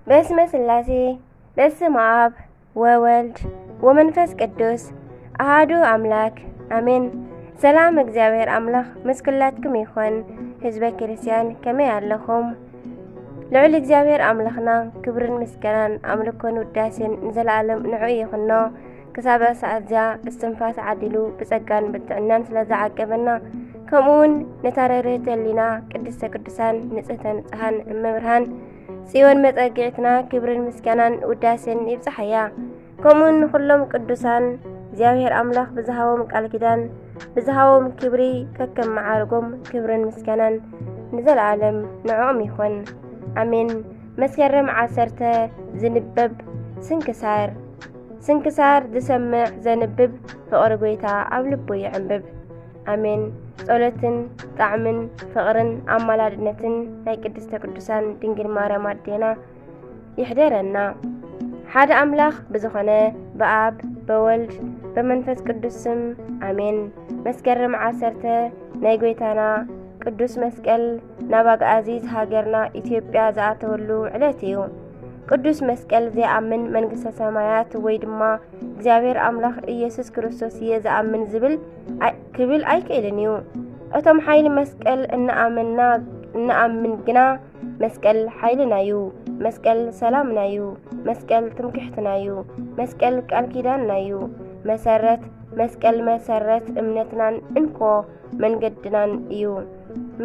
በስመ ስላሴ፣ በስመ አብ ወወልድ ወመንፈስ ቅዱስ አሃዱ አምላክ አሜን። ሰላም እግዚኣብሔር አምላክ ምስ ኩላትኩም ይኹን። ህዝበ ክርስቲያን ከመይ ኣለኹም? ልዑል እግዚኣብሔር ኣምላኽና ክብርን ምስጋናን ኣምልኮን ውዳሴን ንዘለኣለም ንዕኡ ይኹኖ። ክሳብ ሰዓት እዚኣ እስትንፋስ ዓዲሉ ብጸጋን ብጥዕናን ስለ ዝዓቀበና፣ ከምኡ እውን ነታ ርህርህቲ ህሊና ቅድስተ ቅዱሳን ንጽህተ ንጽሃን እመብርሃን ጽዮን መጸግዕትና ክብርን ምስጋናን ውዳሴን ይብጽሓያ። ከምኡ ንኹሎም ቅዱሳን እግዚኣብሔር ኣምላኽ ብዝሃቦም ቃል ኪዳን ብዝሃቦም ክብሪ ከከም መዓርጎም ክብርን ምስጋናን ንዘለኣለም ንዕኦም ይኹን። ኣሜን። መስከረም ዓሰርተ ዝንበብ ስንክሳር። ስንክሳር ዝሰምዕ ዘንብብ ፍቕሪ ጎይታ ኣብ ልቡ ይዕንብብ። ኣሜን። ጸሎትን ጣዕምን ፍቕርን ኣማላድነትን ናይ ቅድስተ ቅዱሳን ድንግል ማርያም ኣዴና ይሕደረና። ሓደ ኣምላኽ ብዝኾነ ብኣብ በወልድ በመንፈስ ቅዱስ ስም ኣሜን። መስከረም ዓሰርተ ናይ ጎይታና ቅዱስ መስቀል ናብ ኣግኣዚዝ ሃገርና ኢትዮጵያ ዝኣተወሉ ዕለት እዩ። ቅዱስ መስቀል ዘይኣምን መንግስተ ሰማያት ወይ ድማ እግዚኣብሔር ኣምላኽ ኢየሱስ ክርስቶስ እየ ዝኣምን ዝብል ኣይ- ክብል ኣይክእልን እዩ። እቶም ሓይሊ መስቀል እናኣመና እናኣምን ግና መስቀል ሓይልና እዩ፣ መስቀል ሰላምና እዩ፣ መስቀል ትምክሕትና እዩ፣ መስቀል ቃል ኪዳንና እዩ። መሰረት መስቀል መሰረት እምነትናን እንኮ መንገድናን እዩ።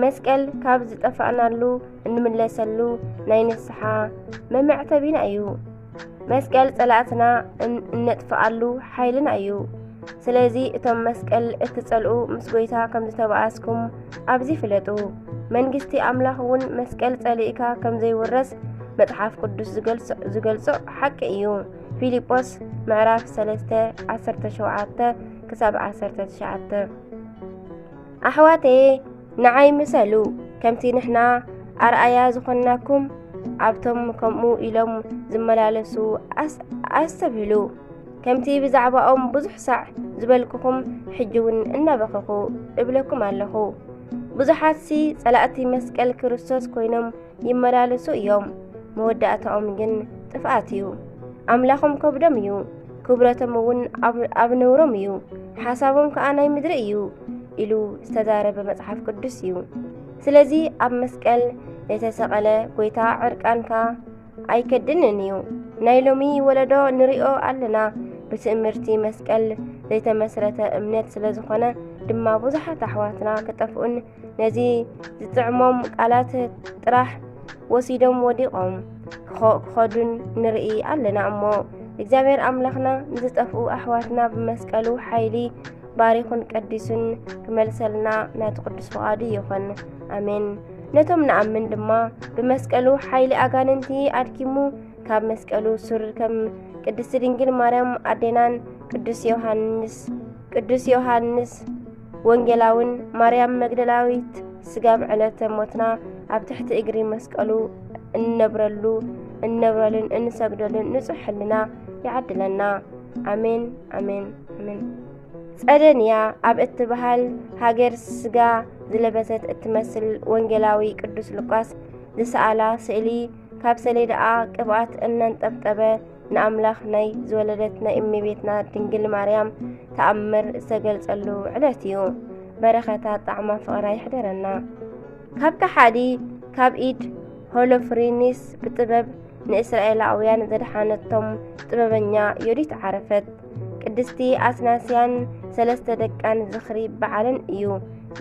መስቀል ካብ ዝጠፋእናሉ እንምለሰሉ ናይ ንስሓ መመዕተቢና እዩ። መስቀል ጸላእትና እን- እነጥፍኣሉ ሓይልና እዩ። ስለዚ እቶም መስቀል እትጸልኡ ምስ ጎይታ ከም ዝተባኣስኩም ኣብዚ ፍለጡ። መንግስቲ ኣምላኽ እውን መስቀል ጸሊእካ ከም ዘይውረስ መጽሓፍ ቅዱስ ዝገልጾ- ዝገልጾ ሓቂ እዩ። ፊልጶስ ምዕራፍ ሰለስተ ዓሰርተ ሸውዓተ ክሳብ ዓሰርተ ትሽዓተ። ኣሕዋተየ ንዓይ ምሰሉ፣ ከምቲ ንሕና ኣርኣያ ዝኾንናኩም ኣብቶም ከምኡ ኢሎም ዝመላለሱ ኣስ- ኣስተብህሉ። ከምቲ ብዛዕባኦም ብዙሕ ሳዕ ዝበልኩኹም ሕጂ እውን እናበኸኹ እብለኩም ኣለኹ። ብዙሓትሲ ጸላእቲ መስቀል ክርስቶስ ኮይኖም ይመላለሱ እዮም። መወዳእታኦም ግን ጥፍኣት እዩ። ኣምላኾም ከብዶም እዩ፣ ክብረቶም እውን ኣብ- ኣብ ነውሮም እዩ፣ ሓሳቦም ከኣ ናይ ምድሪ እዩ ኢሉ ዝተዛረበ መጽሓፍ ቅዱስ እዩ። ስለዚ ኣብ መስቀል ዘይተሰቐለ ጎይታ ዕርቃንካ ኣይከድንን እዩ። ናይ ሎሚ ወለዶ ንሪኦ ኣለና። ብትእምርቲ መስቀል ዘይተመስረተ እምነት ስለ ዝኾነ ድማ ብዙሓት ኣሕዋትና ክጠፍኡን ነዚ ዝጥዕሞም ቃላት ጥራሕ ወሲዶም ወዲቖም ክኸ- ክኸዱን ንርኢ ኣለና። እሞ እግዚኣብሔር ኣምላኽና ንዝጠፍኡ ኣሕዋትና ብመስቀሉ ሓይሊ ባሪኹን ቀዲሱን ክመልሰልና ናቲ ቅዱስ ፍቓዱ ይኹን። ኣሜን። ነቶም ንኣምን ድማ ብመስቀሉ ሓይሊ ኣጋንንቲ ኣድኪሙ ካብ መስቀሉ ሱር ከም ቅድስቲ ድንግል ማርያም ኣዴናን ቅዱስ ዮሃንስ ቅዱስ ዮሃንስ ወንጌላውን ማርያም መግደላዊት ስጋብ ዕለተ ሞትና ኣብ ትሕቲ እግሪ መስቀሉ እንነብረሉ እንነብረሉን እንሰግደሉን ንጹሕ ሕልና ይዓድለና። ኣሜን ኣሜን ኣሜን። ጸደንያ ኣብ እትበሃል ሃገር ስጋ ዝለበሰት እትመስል ወንጌላዊ ቅዱስ ሉቃስ ዝሰኣላ ስእሊ ካብ ሰሌዳኣ ቅብኣት እናንጠብጠበ ንኣምላኽ ናይ ዝወለደት ናይ እመቤትና ድንግል ማርያም ተኣምር ዝተገልጸሉ ዕለት እዩ። በረኸታ ጣዕማ ፍቕራ ይሕደረና። ካብ ከሓዲ ካብ ኢድ ሆሎፍሪኒስ ብጥበብ ንእስራኤላውያን ዘድሓነቶም ጥበበኛ ዮዲት ዓረፈት። ቅድስቲ ኣትናስያን ሰለስተ ደቃን ዝኽሪ በዓለን እዩ።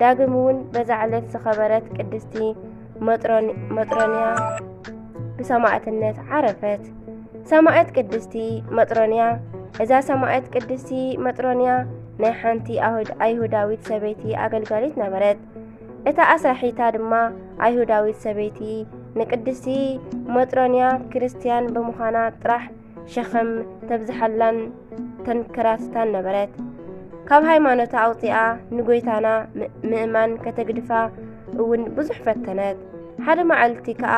ዳግም እውን በዛ ዕለት ዝኸበረት ቅድስቲ መጥሮን- መጥሮንያ ብሰማዕትነት ዓረፈት። ሰማዕት ቅድስቲ መጥሮንያ። እዛ ሰማዕት ቅድስቲ መጥሮንያ ናይ ሓንቲ ኣሁድ- ኣይሁዳዊት ሰበይቲ ኣገልጋሊት ነበረት። እታ ኣስራሒታ ድማ ኣይሁዳዊት ሰበይቲ ንቅድስቲ መጥሮንያ ክርስትያን ብምዃና ጥራሕ ሸኸም ተብዝሓላን ተንከራትታን ነበረት። ካብ ሃይማኖታ ኣውፂኣ ንጎይታና ም- ምእማን ከተግድፋ እውን ብዙሕ ፈተነት። ሓደ መዓልቲ ከኣ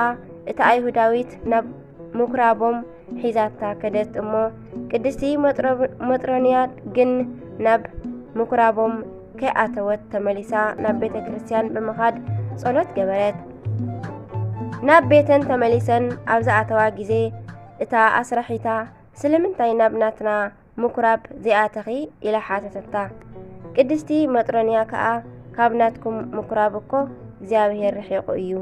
እታ ኣይሁዳዊት ናብ ምኩራቦም ሒዛታ ከደት እሞ ቅድስቲ መጥሮ- መጥሮንያ ግን ናብ ምኩራቦም ከይኣተወት ተመሊሳ ናብ ቤተ ክርስቲያን ብምኻድ ጸሎት ገበረት። ናብ ቤተን ተመሊሰን ኣብ ዝኣተዋ ግዜ፣ እታ ኣስራሒታ፣ "ስለምንታይ ናብ ናትና ምኩራብ ዘይኣተኺ?" ኢላ ሓተተታ። ቅድስቲ መጥሮንያ ከኣ፣ "ካብ ናትኩም ምኩራብ እኮ እግዚኣብሔር ርሒቑ እዩ።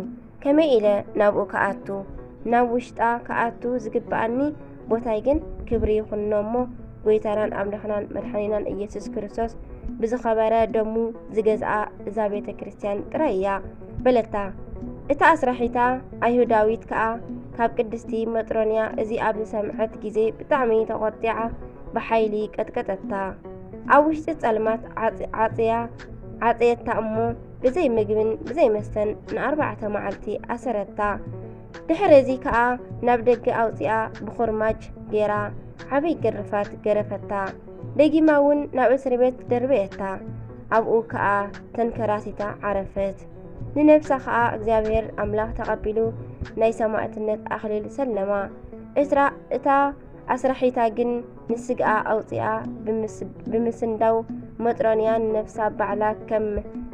ከመይ ኢለ ናብኡ ክኣቱ? ናብ ውሽጣ ክኣቱ ዝግብኣኒ ቦታይ ግን ክብሪ ይኹኖ እሞ፣ ጐይታናን ኣምላኽናን መድሓኒናን ኢየሱስ ክርስቶስ ብዝኸበረ ደሙ ዝገዝኣ እዛ ቤተ ክርስቲያን ጥራይ እያ" በለታ። እታ ኣስራሒታ ኣይሁዳዊት ከኣ ካብ ቅድስቲ መጥሮንያ እዚ ኣብ ዝሰምዐት ግዜ ብጣዕሚ ተቖጢዓ ብሓይሊ ቀጥቀጠታ። ኣብ ውሽጢ ጸልማት ዓጽ-፣ ዓጽያ፣ ዓጽየታ እሞ ብዘይ ምግብን ብዘይ መስተን ንኣርባዕተ መዓልቲ ኣሰረታ። ድሕሪ እዚ ከኣ ናብ ደገ ኣውጺኣ ብኹርማጅ ጌራ ዓብይ ግርፋት ገረፈታ። ደጊማ እውን ናብ እስሪ ቤት ደርበየታ። ኣብኡ ከኣ ተንከራቲታ ዓረፈት። ንነብሳ ከኣ እግዚኣብሔር ኣምላኽ ተቐቢሉ ናይ ሰማእትነት ኣኽሊል ሰለማ። እትራ-፣ እታ ኣስራሒታ ግን ንስግኣ ኣውጺኣ ብምስ-፣ ብምስንዳው መጥሮንያ ንነብሳ ባዕላ ከም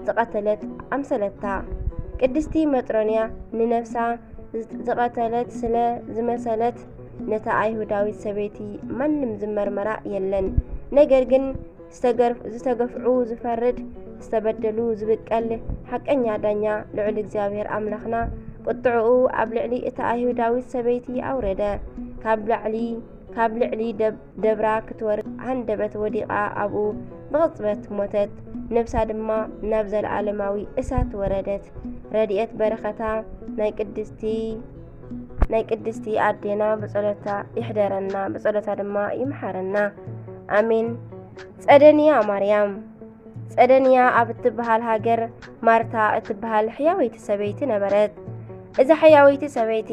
ዝቐተለት ኣምሰለታ። ቅድስቲ መጥሮንያ ንነብሳ ዝቐተለት ስለ ዝመሰለት፣ ነታ ኣይሁዳዊት ሰበይቲ ማንም ዝመርመራ የለን። ነገር ግን ዝተገርፍ-፣ ዝተገፍዑ ዝፈርድ፣ ዝተበደሉ ዝብቀል ሓቀኛ ዳኛ ልዑል እግዚኣብሔር ኣምላኽና ቁጥዕኡ ኣብ ልዕሊ እታ ኣይሁዳዊት ሰበይቲ ኣውረደ። ካብ ላዕሊ፣ ካብ ልዕሊ ደብ-፣ ደብራ ክትወርድ ሃንደበት ወዲቓ ኣብኡ ብቕጽበት ሞተት። ነብሳ ድማ ናብ ዘለዓለማዊ እሳት ወረደት። ረድኤት በረኸታ ናይ ቅድስቲ፣ ናይ ቅድስቲ ኣዴና ብጸሎታ ይሕደረና፣ ብጸሎታ ድማ ይምሓረና። ኣሜን። ጸደንያ ማርያም። ጸደንያ ኣብ እትበሃል ሃገር ማርታ እትበሃል ሕያወይቲ ሰበይቲ ነበረት። እዛ ሕያወይቲ ሰበይቲ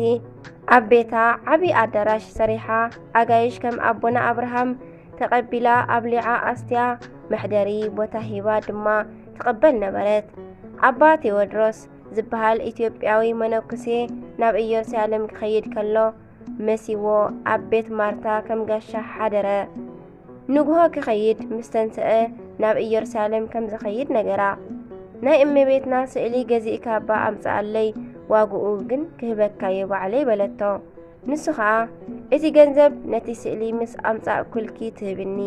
ኣብ ቤታ ዓቢ ኣዳራሽ ሰሪሓ፣ ኣጋይሽ ከም ኣቦና ኣብርሃም ተቐቢላ ኣብሊዓ ኣስትያ፣ መሕደሪ ቦታ ሂባ ድማ ትቕበል ነበረት። ኣባ ቴዎድሮስ ዝበሃል ኢትዮጵያዊ መነኩሴ ናብ ኢየሩሳሌም ክኸይድ ከሎ መሲዎ ኣብ ቤት ማርታ ከም ጋሻ ሓደረ። ንግሆ ክኸይድ ምስ ተንስአ ናብ ኢየሩሳሌም ከም ዝኸይድ ነገራ። "ናይ እመቤትና ስእሊ ገዚእካ እባ ኣምጽኣለይ፣ ዋግኡ ግን ክህበካ'የ ባዕለይ" በለቶ። ንሱ ኸኣ፣ "እቲ ገንዘብ ነቲ ስእሊ ምስ ኣምጻእኩልኪ ትህብኒ"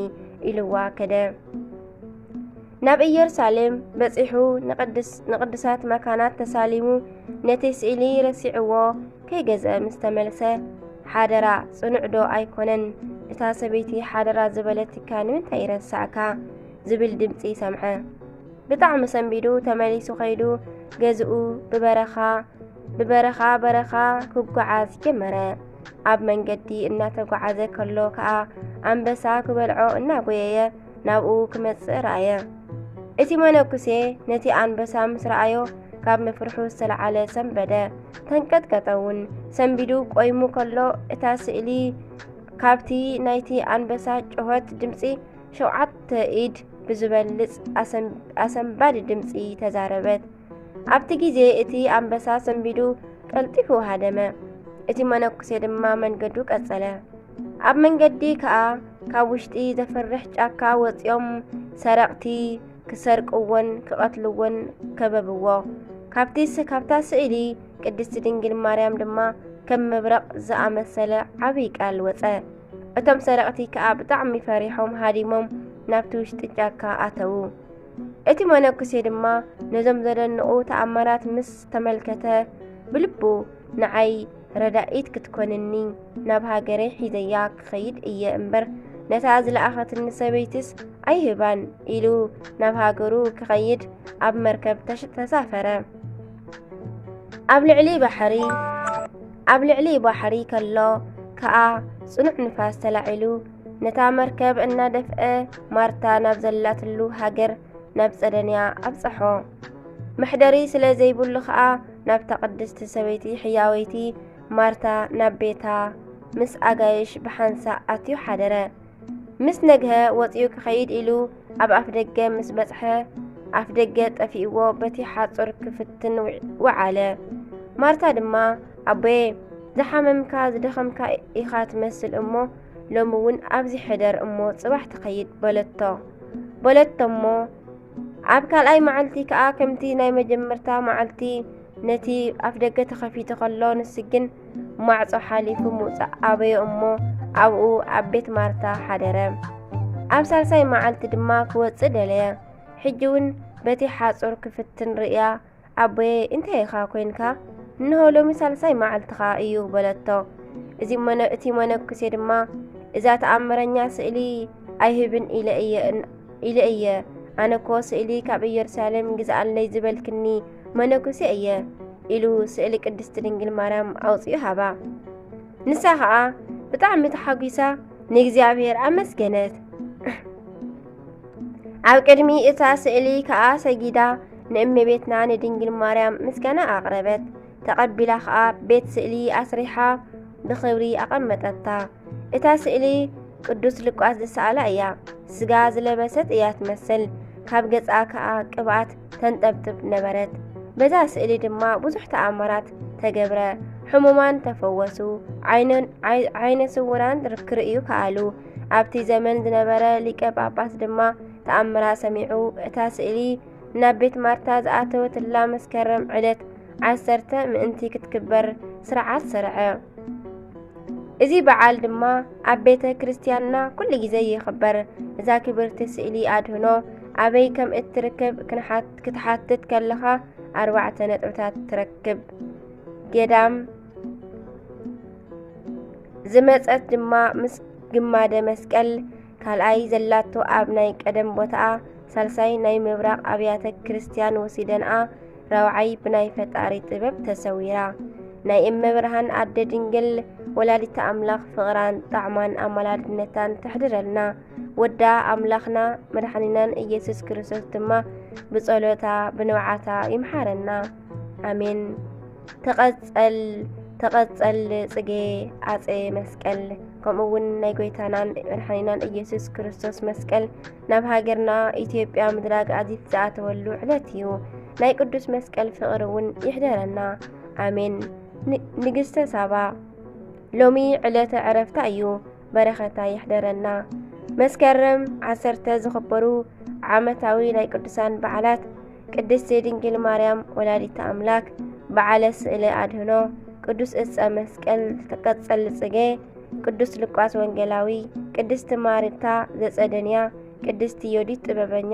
ኢልዋ ከደ። ናብ ኢየሩሳሌም በጺሑ ንቅድስ-፣ ንቅዱሳት መካናት ተሳሊሙ ነቲ ስእሊ ረሲዕዎ ከይገዝአ ምስ ተመልሰ፣ "ሓደራ ጽኑዕ ዶ ኣይኮነን? እታ ሰበይቲ ሓደራ ዝበለትካ ንምንታይ ረሳዕካ?" ዝብል ድምጺ ሰምዐ። ብጣዕሚ ሰንቢዱ ተመሊሱ ከይዱ ገዝኡ ብበረኻ፣ ብበረኻ በረኻ ክጓዓዝ ጀመረ። ኣብ መንገዲ እናተጓዓዘ ከሎ ከኣ ኣንበሳ ክበልዖ እናጎየየ ናብኡ ክመጽእ ረኣየ። እቲ መነኩሴ ነቲ ኣንበሳ ምስ ረኣዮ ካብ ምፍርሑ ዝተለዓለ ሰንበደ፣ ተንቀጥቀጠ እውን። ሰንቢዱ ቆይሙ ከሎ እታ ስእሊ ካብቲ ናይቲ ኣንበሳ ጩኸት ድምጺ ሸውዓተ ኢድ ብዝበልጽ ኣሰም-፣ ኣሰንባዲ ድምጺ ተዛረበት። ኣብቲ ግዜ እቲ ኣንበሳ ሰንቢዱ ቀልጢፉ ሃደመ። እቲ መነኩሴ ድማ መንገዱ ቀጸለ። ኣብ መንገዲ ከኣ ካብ ውሽጢ ዘፍርሕ ጫካ ወጺኦም ሰረቕቲ ክሰርቅዎን ክቐትልዎን ከበብዎ። ካብቲ ስ-፣ ካብታ ስእሊ ቅድስቲ ድንግል ማርያም ድማ ከም መብረቕ ዝኣመሰለ ዓብዪ ቃል ወጸ። እቶም ሰረቕቲ ከኣ ብጣዕሚ ፈሪሖም ሃዲሞም ናብቲ ውሽጢ ጫካ ኣተዉ። እቲ መነኩሴ ድማ ነዞም ዘደንቑ ተኣምራት ምስ ተመልከተ ብልቡ፣ "ንዓይ ረዳኢት ክትኮንኒ ናብ ሃገረይ ሒዘያ ክኸይድ እየ እምበር፣ ነታ ዝለኣኸትኒ ሰበይትስ ኣይህባን" ኢሉ ናብ ሃገሩ ክኸይድ ኣብ መርከብ ተሽ-፣ ተሳፈረ። ኣብ ልዕሊ ባሕሪ፣ ኣብ ልዕሊ ባሕሪ ከሎ ከኣ ጽኑዕ ንፋስ ተላዒሉ፣ ነታ መርከብ እናደፍአ ማርታ ናብ ዘላትሉ ሃገር ናብ ጸደንያ ኣብጸሖ። መሕደሪ ስለ ዘይብሉ ከኣ ናብታ ቅድስቲ ሰበይቲ ሕያወይቲ ማርታ ናብ ቤታ ምስ ኣጋይሽ ብሓንሳእ ኣትዩ ሓደረ። ምስ ነግሀ ወጺኡ ክኸይድ ኢሉ ኣብ ኣፍደገ ምስ በጽሐ፣ ኣፍደገ ጠፊእዎ በቲ ሓጹር ክፍትን ውዕ-፣ ወዓለ። ማርታ ድማ፣ "ኣቦየ፣ ዝሓመምካ ዝደኸምካ ኢኻ ትመስል እሞ፣ ሎሚ እውን ኣብዚ ሕደር እሞ፣ ጽባሕ ትኸይድ" በለቶ። በለቶ እሞ፣ ኣብ ካልኣይ መዓልቲ ከኣ ከምቲ ናይ መጀመርታ መዓልቲ ነቲ ኣፍደገ ተኸፊቱ ከሎ፣ ንሱ ግን ማዕጾ ሓሊፉ ምውጻእ ኣበዮ እሞ፣ ኣብኡ ኣብ ቤት ማርታ ሓደረ። ኣብ ሳልሳይ መዓልቲ ድማ ክወጽእ ደለየ። ሕጂ እውን በቲ ሓጹር ክፍትን ርእያ፣ "ኣቦየ፣ እንታይ ኢኻ ኮይንካ? እንሆ ሎሚ ሳልሳይ መዓልትኻ እዩ" በለቶ። እዚ መነ-፣ እቲ መነኩሴ ድማ፣ "እዛ ተኣምረኛ ስእሊ ኣይህብን ኢለ እየ እን-፣ ኢለ እየ። ኣነ እኮ ስእሊ ካብ ኢየሩሳሌም ግዝኣለይ ዝበልክኒ መነኩሴ እየ" ኢሉ ስእሊ ቅድስቲ ድንግል ማርያም ኣውጺኡ ሃባ። ንሳ ኸኣ ብጣዕሚ ተሓጒሳ ንእግዚኣብሔር ኣመስገነት። ኣብ ቅድሚ እታ ስእሊ ከኣ ሰጊዳ ንእመቤትና ንድንግል ማርያም ምስጋና ኣቕረበት። ተቐቢላ ከኣ ቤት ስእሊ ኣስሪሓ ብኽብሪ ኣቐመጠታ። እታ ስእሊ ቅዱስ ሉቃስ ዝሰኣላ እያ። ስጋ ዝለበሰት እያ ትመስል። ካብ ገጻ ከኣ ቅብኣት ተንጠብጥብ ነበረት። በዛ ስእሊ ድማ ብዙሕ ተኣምራት ተገብረ። ሕሙማን ተፈወሱ፣ ዓይነ-፣ ዓይ-፣ ዓይነ ስውራን ርክ-፣ ክርእዩ ከኣሉ። ኣብቲ ዘመን ዝነበረ ሊቀ ጳጳስ ድማ ተኣምራ ሰሚዑ፣ እታ ስእሊ ናብ ቤት ማርታ ዝኣተወትላ መስከረም ዕለት ዓሰርተ ምእንቲ ክትክበር ስርዓት ሰርዐ። እዚ በዓል ድማ ኣብ ቤተ ክርስቲያንና ኩሉ ግዜ ይኽበር። እዛ ክብርቲ ስእሊ ኣድህኖ ኣበይ ከም እትርከብ ክንሓት-፣ ክትሓትት ከለኻ ኣርባዕተ ነጥብታት ትረክብ። ገዳም ዝመጸት ድማ ምስ ግማደ መስቀል ካልኣይ ዘላቶ ኣብ ናይ ቀደም ቦታኣ፣ ሳልሳይ ናይ ምብራቕ ኣብያተ ክርስቲያን ወሲደንኣ፣ ራብዓይ ብናይ ፈጣሪ ጥበብ ተሰዊራ። ናይ እመብርሃን ኣደ ድንግል ወላዲተ ኣምላኽ ፍቕራን ጣዕማን ኣማላድነታን ተሕድረልና። ወዳ ኣምላኽና መድሓኒናን ኢየሱስ ክርስቶስ ድማ ብጸሎታ ብንብዓታ ይምሓረና። ኣሜን። ተቐጸል፣ ተቐጸል ጽጌ ኣጼ መስቀል፣ ከምኡ እውን ናይ ጎይታናን መድሓኒናን ኢየሱስ ክርስቶስ መስቀል ናብ ሃገርና ኢትዮጵያ ምድረ ኣግኣዚት ዝኣተወሉ ዕለት እዩ። ናይ ቅዱስ መስቀል ፍቕሪ እውን ይሕደረና። ኣሜን። ን-፣ ንግስተ ሳባ፣ ሎሚ ዕለተ ዕረፍታ እዩ። በረኸታ ይሕደረና። መስከረም ዓሰርተ ዝኽበሩ ዓመታዊ ናይ ቅዱሳን በዓላት፣ ቅድስቲ ድንግል ማርያም ወላዲተ ኣምላክ፣ በዓለ ስእለ ኣድህኖ፣ ቅዱስ እፀ መስቀል ተቀጸል ጽጌ፣ ቅዱስ ሉቃስ ወንጌላዊ፣ ቅድስቲ ማርታ ዘጸደንያ፣ ቅድስቲ ዮዲት ጥበበኛ፣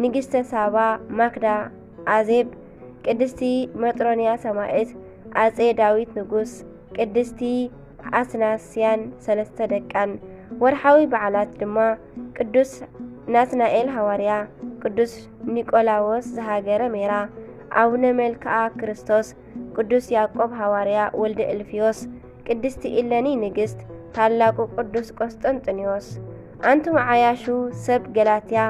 ንግስተ ሳባ፣ ማክዳ፣ ኣዜብ፣ ቅድስቲ መጥሮንያ ሰማዕት፣ ኣጼ ዳዊት ንጉስ፣ ቅድስቲ ኣስናስያን ሰለስተ ደቃን። ወርሓዊ በዓላት ድማ ቅዱስ ናትናኤል ሃዋርያ፣ ቅዱስ ኒቆላዎስ ዘሃገረ ሜራ፣ ኣቡነ መልክዓ ክርስቶስ፣ ቅዱስ ያዕቆብ ሃዋርያ ወልደ እልፍዮስ፣ ቅድስቲ ኢለኒ ንግስት፣ ታላቁ ቅዱስ ቆስጠንጥንዮስ። ኣንቱም ዓያሹ ሰብ ገላትያ፣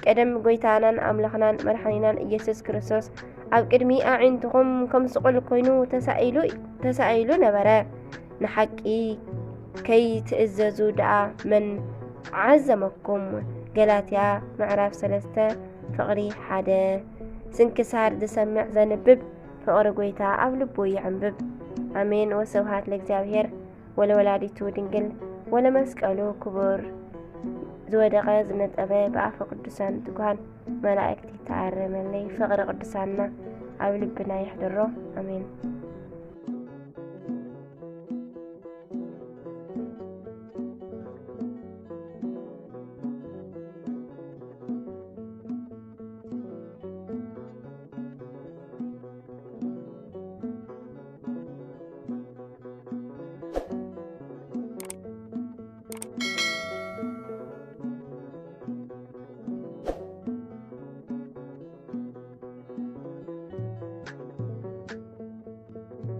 ቀደም ጎይታናን ኣምላኽናን መድሓኒናን ኢየሱስ ክርስቶስ ኣብ ቅድሚ ኣዒንትኹም ከም ስቑል ኮይኑ ተሳኢሉ፣ ተሳኢሉ ነበረ። ንሓቂ ከይትእዘዙ ደኣ መን ዓዘመኩም? ገላትያ ምዕራፍ ሰለስተ ፍቕሪ ሓደ። ስንክሳር ዝሰምዕ ዘንብብ ፍቕሪ ጎይታ ኣብ ልቡ ይዕንብብ። ኣሜን። ወስብሃት ለእግዚኣብሔር ወለወላዲቱ ድንግል ወለመስቀሉ ክቡር። ዝወደቐ ዝነጠበ ብኣፈ ቅዱሳን ትጉሃን መላእክቲ ተኣረመለይ። ፍቕሪ ቅዱሳንና ኣብ ልብና ይሕድሮ። ኣሜን።